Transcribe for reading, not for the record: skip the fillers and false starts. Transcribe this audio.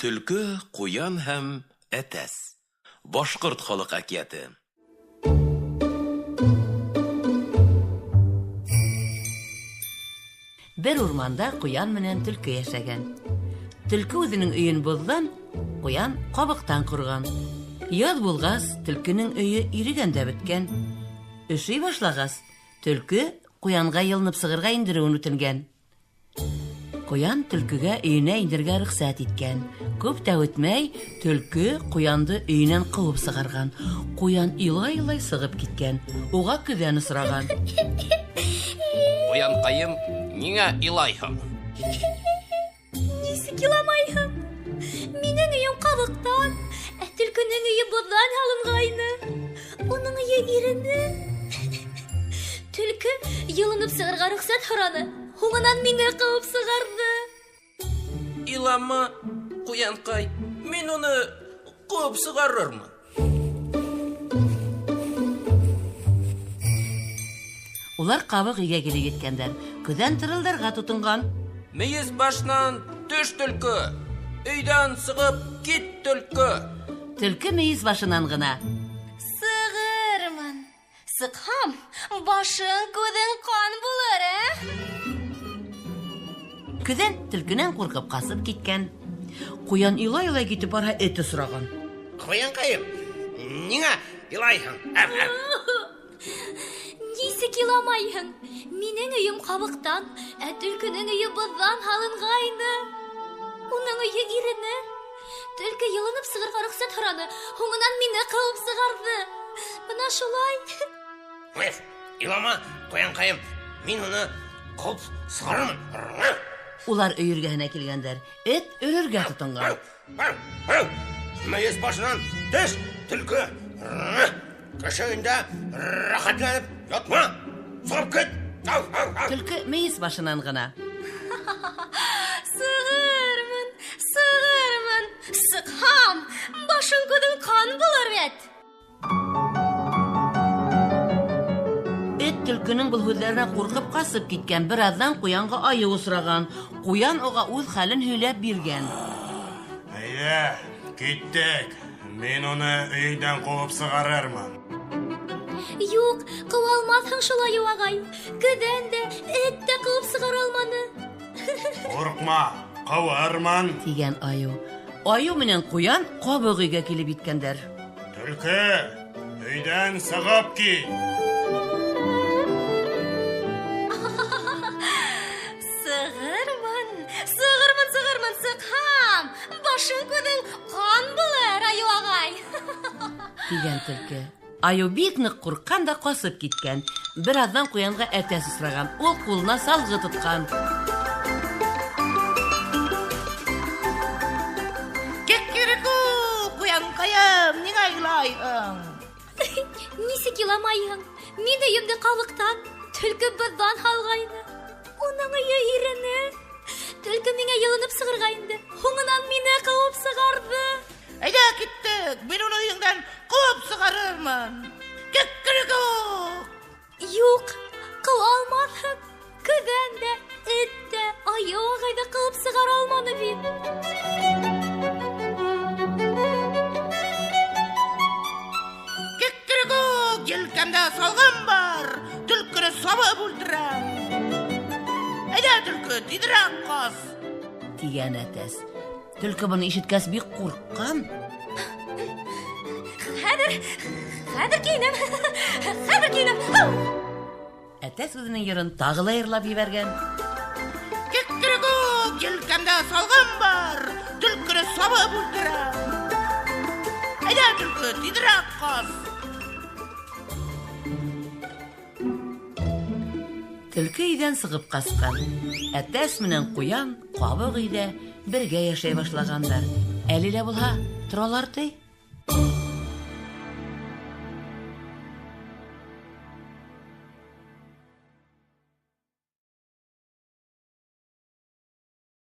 Төлкө, куян һәм әтәс. Башкорт халык әкияте. Бер урманда куян менән төлкө яшәгән. Төлкө үзенең өен боҙҙан, куян ҡабыҡтан ҡорған. Яҙ булғас, төлкөнөң өйө ирегән дә бөткән. Өшөй башлағас, төлкө куянға йылынып сығырға индереүен үтенгән. Куян төлкөгә өйөнә индергә рөхсәт иткән. Күп тә үтмәй, төлкө куянды өйөнән ҡыуып сығарған. Куян илай-илай сығып киткән. Уға көҙән осраған. Куянкаем, ниңә илайһың? Нисек иламайһың? Минең өйөм ҡабыҡтан, ә төлкөнөң өйө боҙҙан һалынғайны. Уның өйө ирене. Төлкө йылынып сығырға рөхсәт һораны. Һуңынан мине ҡыуып сығарҙы. Илама, куянкай, мин уны ҡыуып сығарырмын. Улар ҡабыҡ өйгә килеп еткәндәр. Көҙән тырылдарға тотонған. Мейес башынан төш, төлкө! Өйҙән сығып кит, төлкө! Төлкө мейес башынан ғына: Сығырмын. Сыҡһам, башың күҙең ҡан булыр, ә? Көҙән төлкөнән ҡурҡып ҡасып киткән. Ҡуян илай-илай китеп барһа, эт осраған. Ҡуянҡайым, ниңә илайһың? Әр, әр. Нисек иламайһың? Минең өйөм ҡабыҡтан, ә төлкөнөң өйө боҙҙан һалынғайны. Уның өйө ирене. Төлкө йылынып сығырға рөхсәт һораны, һуңынан мине ҡыуып сығарҙы. Бына шулай. Уф, илама, ҡуянҡайым, мин уны ҡыуып сығарырмын. Улар өй эргәһенә килгәндәр. Эт өрөргә тотонған. Мейес башынан төш, төлкө! Кеше өйөндә рәхәтләнеп ятма! Сығып кит! Ау, ау, ау. Төлкө мейес башынан ғына: Сығырмын, сығырмын. Сыҡһам, башың күҙең ҡан булыр бит. Эт төлкөнөң был һүҙҙәренән ҡурҡып ҡасып киткән. Бер аҙҙан ҡуянға айыу осраған. Ҡуян уға үҙ хәлен һөйләп биргән. Әйҙә, киттек. Мин уны өйөңдән ҡыуып сығарырмын. Юҡ, ҡыуа алмаҫһың шул, айыу ағай. Көҙән дә, эт тә ҡыуып сығара алманы. Ҡурҡма, ҡыуырмын. Тигән айыу. Айыу менән ҡуян ҡабыҡ өйгә килеп еткәндәр. Төлкө, өйҙән сығып кит. Сығырмын, сығырмын, сығырмын, сыҡһам, башың күҙең ҡан булыр, айыу ағай. Тигән төлкө. Айыу бик ныҡ ҡурҡҡан да ҡасып киткән. Бер аҙҙан ҡуянға әтәс осраған. Ул ҡулына салғы тотҡан. Кикирику, ҡуянҡайым, ниңә илайһың? Нисек иламайһың? Мин өйөмдө ҡабыҡтан, төлкө боҙҙан һалғайны. Уның өйө ирене. Төлкө миңә йылынып сығырға инде. Һуңынан мине ҡыуып сығарҙы. Әйҙә киттек, мин уны өйөңдән ҡыуып сығарырмын. Кикирику! Юҡ, ҡыуа алмаҫһың. Көҙән дә, эт тә, айыу ағай ҙа ҡыуып сығара алманы бит. Кикирику, елкәмдә салғым бар, төлкөнө сабып үлтерәм. Әйҙә, төлкө, тиҙерәк ҡас. Тигән әтәс. Төлкө быны ишеткәс бик ҡурҡҡан. Хәҙер, хәҙер кейенәм. Хәҙер кейенәм. Әтәс үҙенең йырын тағы ла йырлап ебәргән. Кикирику, елкәмдә салғым бар, төлкөнө сабып үлтерәм. Әйҙә, төлкө, тиҙерәк ҡас. Төлкө өйҙән сығып ҡасҡан. Әтәс менән ҡуян ҡабыҡ өйҙә бергә йәшәй башлағандар. Әле лә булһа торалар ти.